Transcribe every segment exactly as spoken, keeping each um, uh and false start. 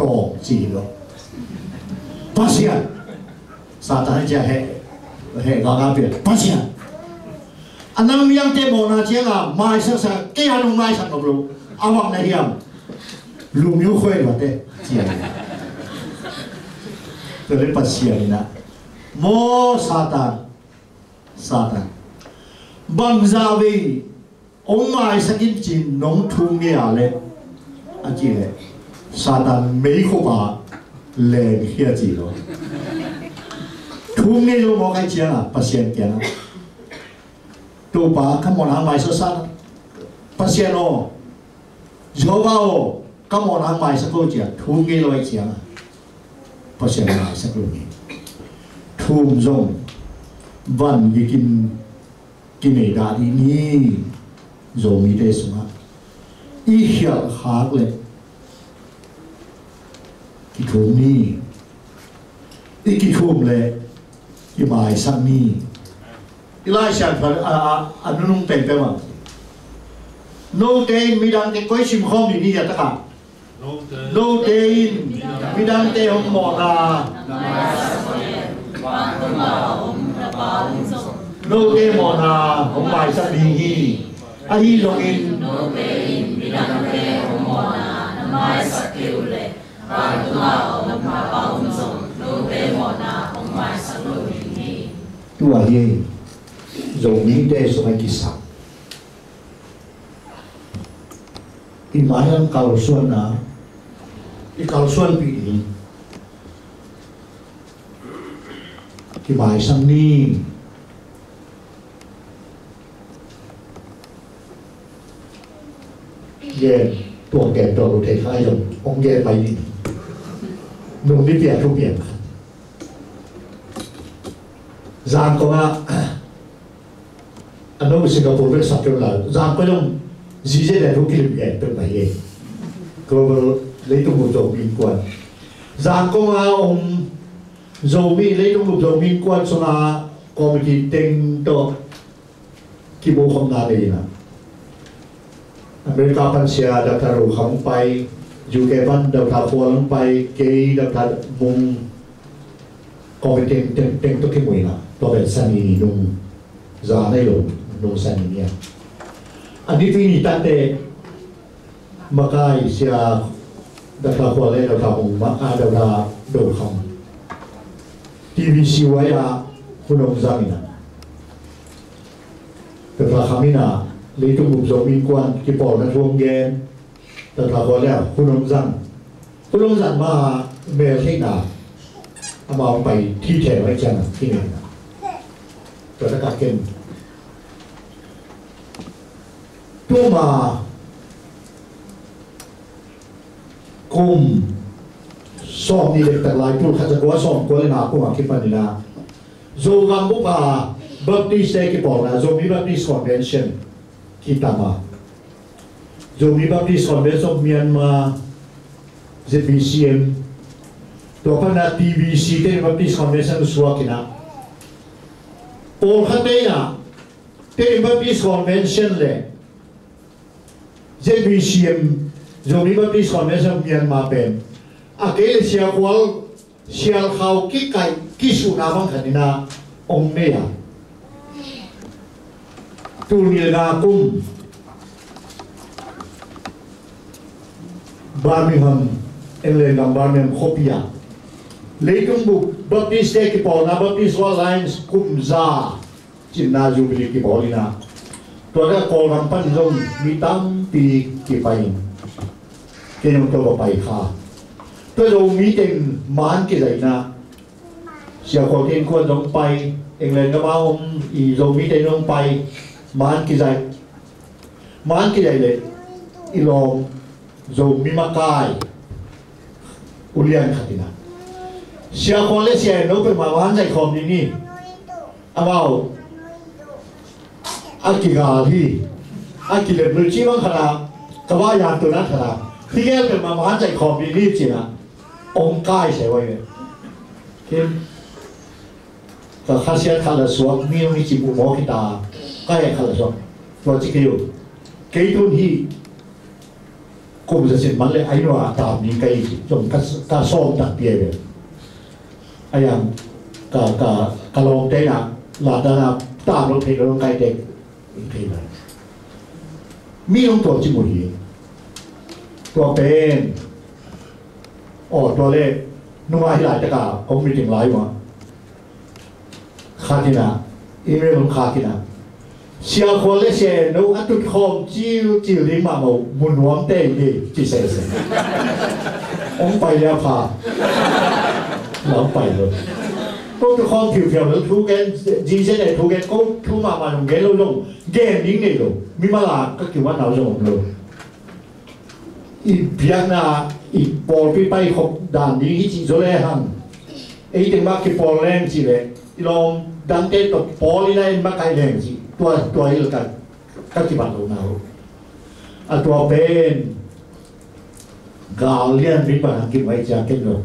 hong ci lo. Pasian. Satan ciang heh, heh gaga pian Pasian. A nang midangte mawhna cianga maisaksa kei a nong maisak nop lo. A bang na hiam? Lumyu khuai luate ciang. Tua le Pasian inah maw Satan, Satan, bangzah vei hong maisak in cin nong thum ngei a le a ci le Satan meikhupa lengkhia ci lo. Thum ngei lo mawk ai cianga Pasian kianga Topa ka mawhna hong maisak sa. Pasian aw, Jehovah aw, ka mawhna hong maisak ko cia thum ngei lo ai cianga Pasian maisak lo hi. Thum zong van gikin kinei dah dih ni. Zomite sungah i khialh khak le kithum ni. I kithum le kimaisak ni. I Lai Siangtho a, a, a nunung pengpeng bang note in midangte koi simkhawm ni ni a takah note in midangte hong mawhna note mawhna hong maisak ding hi. Ahi zongin note in midangte hong mawhna na maisak kei uh leh vantung a om Napa um zong note mawhna hong maisak lo ding hi. Tua hi Zomite sungah kisam i mailam kalsuanna i kalsuanpih ding kimaisak ni. Gen tuang gen tuang lu thei khai zong ong gen mai ni. Nung ni pian thu pian khat Zangkong ah a no Singapore bek sak keu lai Zangkong zong zize dan hu kilim gen pek mai hi. Global leitung bup Zomi innkuan Zangkong a om Zomi leitung bup Zomi innkuan sunga committee teng tawh kimukhopna nei inah America pan sia Doctor Ro Kham pai, U K pan Doctor Khual pai, kei Doctor Mung committee teng teng tawh kimu inah tua pen sani nung za nei lo nung sani nia. A nipi ni tante makai sia Doctor Khual le Doctor Mung ma a Doctor Do Kham T V C Y a hunong zang inah Doctor Kham inah leitung bup Zomi innkuan kipawlna thu ong gen. Doctor Khual le a hunong zang Pu Lung Zan ma mel theihna ama hong pai thi thei vai ciang a kinei na. Tua taka ken tuma kum sawm ni dektak lai pul khat za kua sawm kua le nga kum a kipan ina Zogam bup a Baptist te kipawlna Zomi Baptist Convention kitama Zomi Baptist Convention of Myanmar, Z B C M, tua pana T B C, Tedim Baptist Convention suak ina. Pawlkhat te ina Tedim Baptist Convention le Z B C M, Zomi Baptist Convention of Myanmar pen a kei le Sia Khual Sialkhau kikaih kisuhna bang khat ina ong nei a. Tul nih le nga kum Birmingham, England gam Birmingham khuapi ah leitung bup Baptist te kipawlna Baptist World Alliance kum za cinna Jubilee kibawl ina. Tua ka Kawlgam pan zong mi tampi kipai in kei nong tua va pai kha. Tua Zomi teng man kizaihna Sia Khual teng kuan zong pai, England gam a om i Zomi teng zong pai, man kizaih, man kizaih le i lawm Zomi makai ulian khat ina Sia Khual le Sia En no peuhmah man zaih khawm ni ni. Amau a kigal hi. A kilem lo ci bang khat a ka va yan tuna khat a hi gel peuhmah man zaih khawm ni ni cina ong kai se wai ve. Kim ka khasiat khat la suak mi ong hi ci bu maw kita ka he khat la suak tua ci kei u kei tun hi. kum za sin man le ai nua tam ning kai ci zong ka, ka sawm tak pia ve. Ai ang ka, ka, ka lawm te na la ta na tam lo thei lo kai te thei na. Mi ong tua ci mu hi. Tua pen. Aw, tua le nunga hi lai taka hong meeting lai ma. Khatina, email hong khatina. Sia Khual le Sia En no a tut khawm cil cil ding mahmah uh, mu nuam tei hi, ci sese. Hong pai lia pha. La hong pai lo. Ko tut khawm phiu phiu lo thu gen, G Z A thu gen, ko thu mahmah hong gen lo zong, gen ding nei lo. Mi mala ka kiu a nau zong om lo. I biakna, i pawlpi pai khop dan ding hi ci zo le hang. Ei teng mah kipawl leng ci le, i lawm dangte tawh pawl i na en mah kai leng ci. Tua, tua i la ka, ka kibat lo na lo. A tua pen, gal lian rin pan hang kim ai cia ken lo.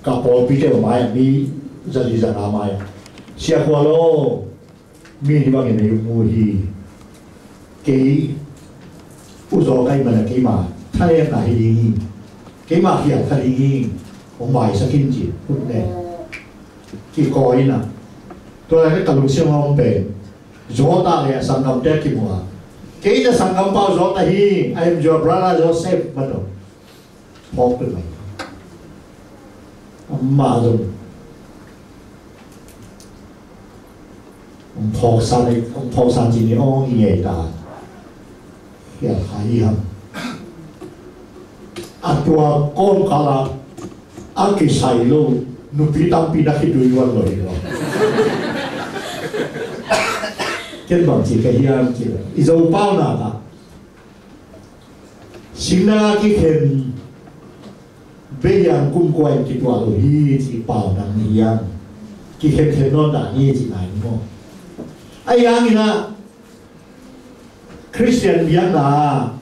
Ka pawlpi te lo mai a, mi zali zana mai a. Sia Khual lo, mi hi bangin a yuk mu hi. Kei u zaw kai mana keima thalemna hi ding hi. Keima khial kha ding hi. Hong maisak in ci, ut ne. Kikawi ina. Tua lai ka lungsim a om pen. Zaw ta le a sanggamte kimu a. Kei na sanggampa zaw ta hi. I am your brother Joseph, mato. Phawk peuh mai. Amah zong hong phawk san, hong phawk san ci ni aw hi ngei ta. Hial kha hi hang. A tua kawmkal ah a kisai lo nupi tampi na khitui luan lo hi lo. Ken bang ci ka hiam ci lo. I Zopau na ta. Singna kikhen beiang kum kua in kituah lo hi ci pau nang hi ang. Kikhen khen nawn dah hi ci nai ni maw? A yang ina Christian biakna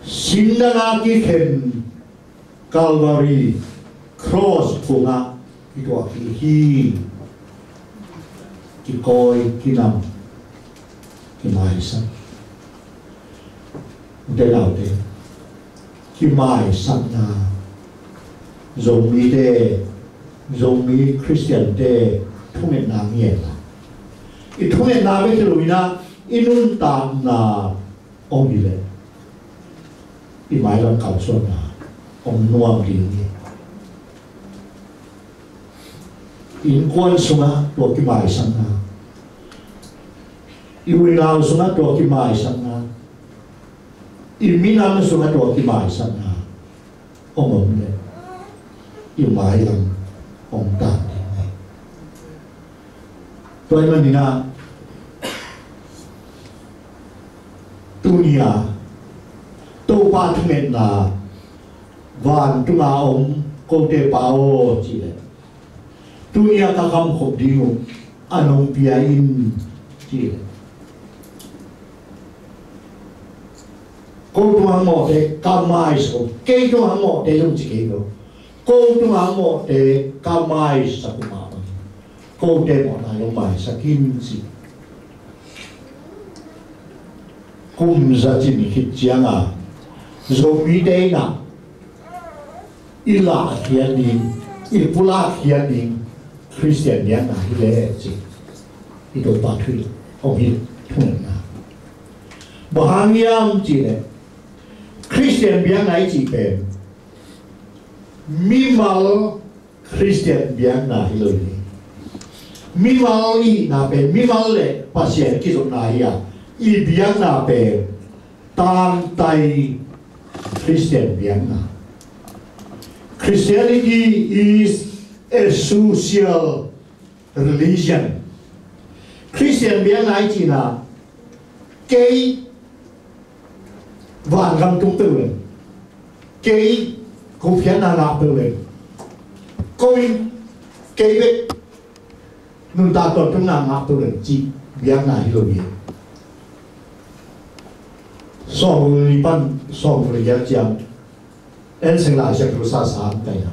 singna kikhen Calvary Cross phungah kituah kik hi. Kikawi, kinam, kimaisak. Ute naute, kimaisakna Zomite, Zomi Khristiante thungetna ngian la. I thungetna bek hi lo ina i nuntakna om hi leh i mailam kalsuanna om nuam ding hi. Innkuan sungah tua kimaisakna, i unau sungah tua kimaisakna, i minam sungah tua kimaisakna om om leh i mailam om tang ding hi. Tua ahih manin ah tuni-a Topa thungetna vantunga om kote pa aw ci leh tuni-a ka kamkhop ding uh a nong pia in ci leh ko tungah mawhte ka maisak uh, kei tungah mawhte zong ci kei lo. Ko tungah mawhte ka maisak uh mah bangin kote mawhna zong maisak in ci. Kum za cin khit cianga Zomite inah i lahkhiat ding, i pulakkhiat ding Khristian biakna hi leh ci. I Topa thu hong hilh thungetna bang hang hiam cih leh Khristian biakna i cih pen mimal Khristian biakna hi lo hi. Mimal i hihna pen mimal le Pasian kizopna hi a, i biakna pen tangtai Khristian biakna. Christianity is a social religion. Khristian biakna i cihna kei vangam tung peuh leng, kei gupkhiatna ngah peuh leng, ko in kei bek nuntak tawntung ngah ngah peuh leng cih biakna hi lo hi. Sawmguk le li pan sawmguk le giat ciang en seng lai siangtho sasa an kaina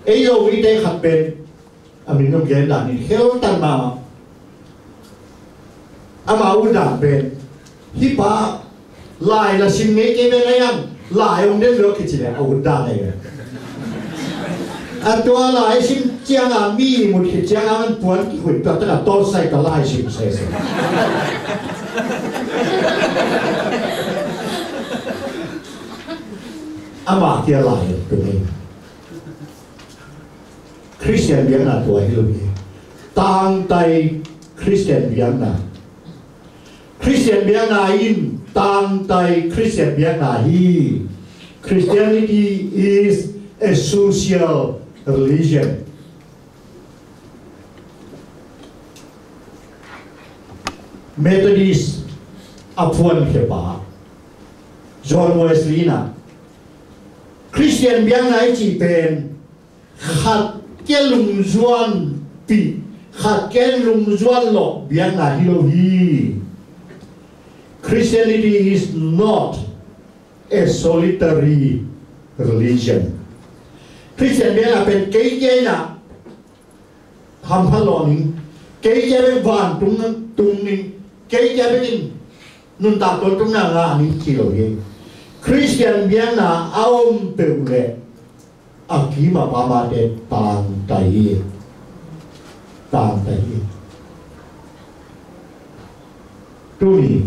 ei lo mite khat pen a min nong gen dan in hel tan mahmah. Ama ut dan pen hih pa Lai la sim ngei kei ve na yang, lai ong den lo kici le a ut da ngei ve. A tua lai sim ciang a mi mut khit ciang a man puan kikhuih tua taka tawlsai ka lai sim sese. Ama kia lai tu ngei. Khristian biakna tua hi lo hi. Tangtai Khristian biakna. Khristian biakna in tangtai Khristian biakna hi. Christianity is a social religion. Methodist a phuan khepa John Wesley na Khristian biakna i cih pen khat kia lungzuan pih, khat kia lungzuan lawh biakna hi lo hi. Christianity is not a solitary religion. Khristian biakna pen kei kia in a hamphat lawh ning, kei kia bek vantung tung ning, kei kia bek in nuntak tawntungna ngah ning ci lo hi. Khristian biakna a om peuh leh a kim a pam a te tangtai hi. Tangtai hi. Tuni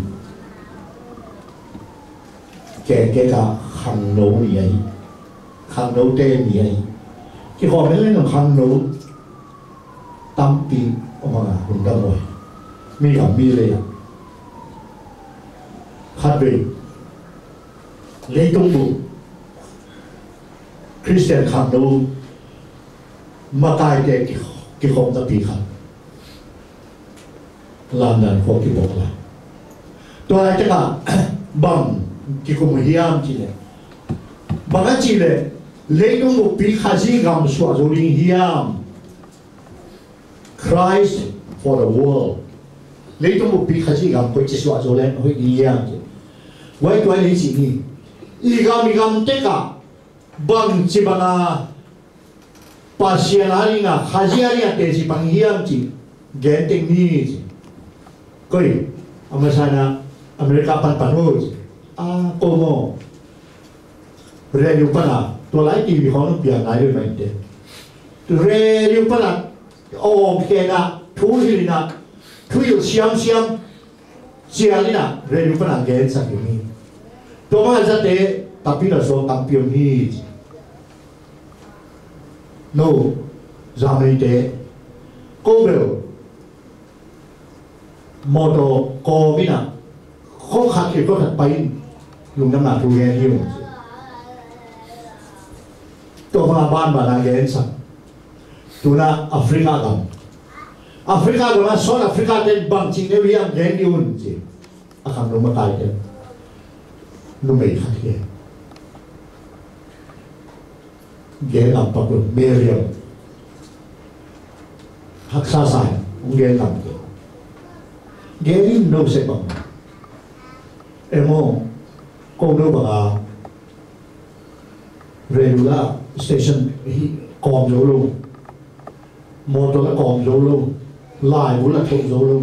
kekek a khangno ni ahi. Khangnote ni ahi. Kikhawm en leng khangno tampi om a, hun dam ahi. Mi gam mi lei a khatvei leitung bup Khristian khangno makaite ki, kikhawm napi khat London khua kibawk lai. Tua lai tekah bang kikum hiam cih leh, bang a cih leh leitung buppi Khazih gam suah zo ding hiam? Christ for the world. Leitung buppi Khazih gam koici suah zo leng hoih ding hiam cih. Guai tuai lei cih ni. I gam i gam tekah bangci banga Pasian a dinga, Khazih a dinga teci pan hiam cih gen teng ni ci. Koi, a masa in a America panpan uh ci. A, ko maw. Radio pana, tua lai T V khawng piang nai lua mai te. Radio pana, awng khena, thu hilina, thu hil siamsiam, cialina, radio pana gensak hi. Tua banga zate, tapi na suak tampi om hi. No, Zamenite, ko bel, motor kawm in a, khua khat khit khua khat pai in, lungdamna thu gen hi ung. Tua banga banbana gensak. Tuna Africa gam. Africa gam a South Africa ten bangci neu hiam gen dih un ci. A khangno makaite numei khat hi. Gen lam pak lo, Miriam. Haksa sa in, hong gen lam kei. Gen in no sek bang. Em aw, ko no bang a, radio la station hi kawm zo lo. Motor la kawm zo lo. Laibu la thoh zo lo.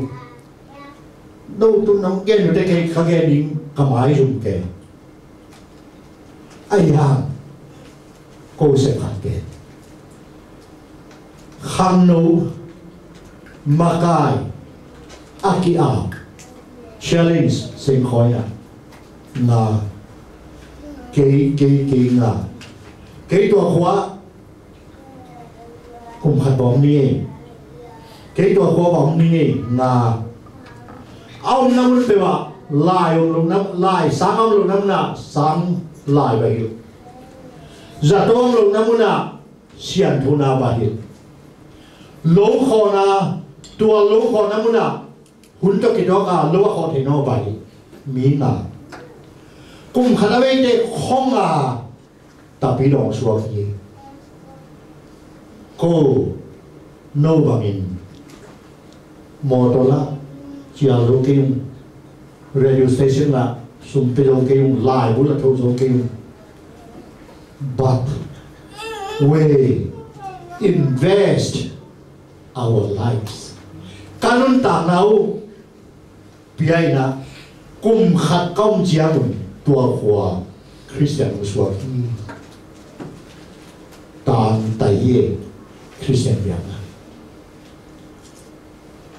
No tun nong gen lo te kei ka gen ding ka maizum kei. Ahi hang ko sep khat kei. Khangno makai a ki-ap challenge sengkhawina nga kei kei kei nga kei tua khua kum khat bawm ni ei. Kei tua khua bawm ni ei nga. A omna mun peuh ah lai om lo nam, lai sang om lo nam na sang lai ba hilh. Zato om lo nam mun ah sianthu na ba hilh. Lo khawhna, tua lo khawhna mun ah hun tawh kitawk a lo a khawh thei naw ba hilh. Mi nga. Kum khat a veite khong a tapi dawng suak hi. Ko no bangin motor la cial zo kei ung, radio station la sum pe zo kei ung, laibu la tho zo kei ung. But we invest our lives. Ka nuntakna uh pia in a kum khat ka om ciangun Tua khua Khristian hong suak hi. Tangtai hi. Khristian biakna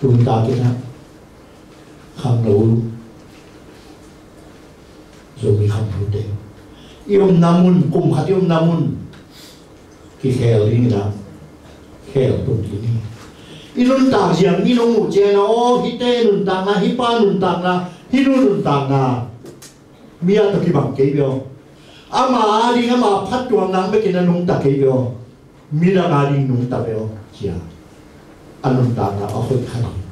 tun takin ah khangno, Zomi khangnote i omna mun, kum khat i omna mun kikhel dingin ah khel tung ding hi. I nuntak ziang in hong uh ciangin ah, aw, hihte nuntakna, hih pa nuntakna, hih nu nuntakna, mi a tawh kibang kei ve aw. Ama a ding ama phattuamna bekin a nungta kei ve aw. Midang a ding nungta ve aw, ci a, a nuntakna a hoih kha ding.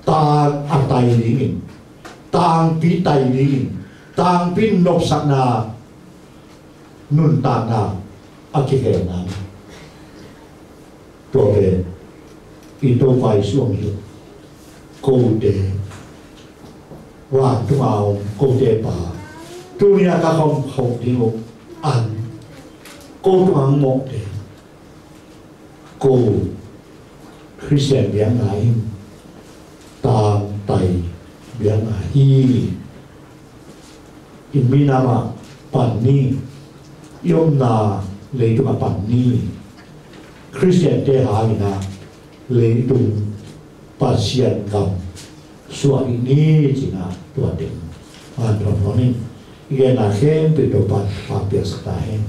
Tang a tai dingin, tangpi tai dingin, tangpi nopsakna nuntakna a kikhelna ni. Tua pen i Topa i suang hi. Kote, vantung a om kote pa, tuni a ka khom khom ding uh an, ko tung ang mawhte, ko Khristian biakna in tangtai biakna hi. I minam ah pan ni, i omna leitung ah pan ni. Khristiante hangin ah leitung Pasian gam suah i ni, ci-in ah tua teng an thon thon in i genna khempeuh Topa'n hong piaksak ta hen.